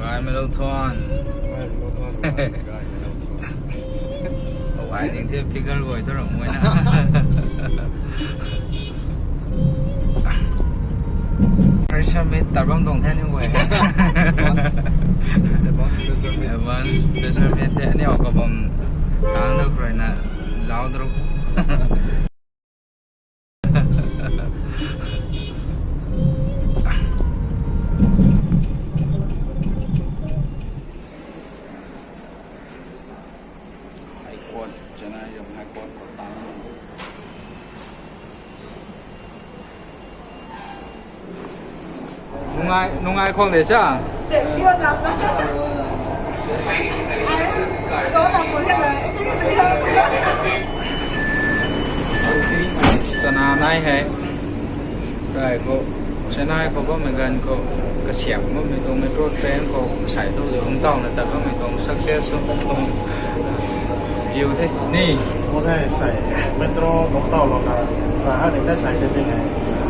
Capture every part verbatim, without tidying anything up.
Gaymei lou thuan. Gaymei lou thuan. Gaymei lou thuan. Ai ding the figure guay thu ramh mui na. Fresher meet tat bam tuang the ni guay. Advance, advance fresher meet. Advance fresher meet the. Aniu kabam tang da khou rui na zauc dru. High Court, Chennai High Court khou tang. Nungai, nungai khang de cha? Chana nai hei. Kai khou, Chennai khou bammei ganv khou, kasiam bammei tuang metro train khou, sai tu lungc tawna tat bammei tuang success tuang view the ni. Khou the sai, metro lungc tawlouna, ta ha ni ta sai te ting e.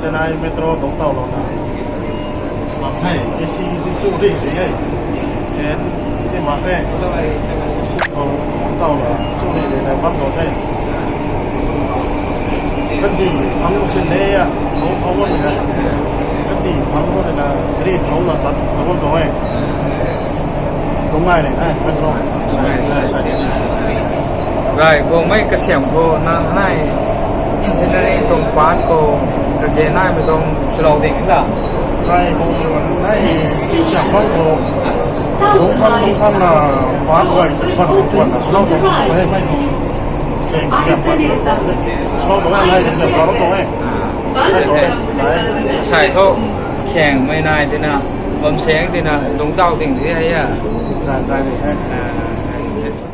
Chennai metro lungc tawlouna, lam hei, A C di chu ri di e. Fan di mak e. A C khou lungc tawna chu ri di na bam lo the. Kandih phang sin le a, lou phang bam na. Kandih phang bam na, ri thau na tat na bam lo e. Lungc ngai ni na, metro. Sai, sai. Rai khou mei kasiam khou na nai engineering tuang part khou kage naimei tuang swlou ding la. Rai khou nai kasiam khou, lungc phang, lungc phang na part guay, part guay na swlou tuang e. Cheng kasiam khou, swlou tuang e, nai kasiam khou tuang e. Sai thu, kheng mei nai tina, bam seng tina, lungc daw ding di e ya. Nai, nai, nai. Ah.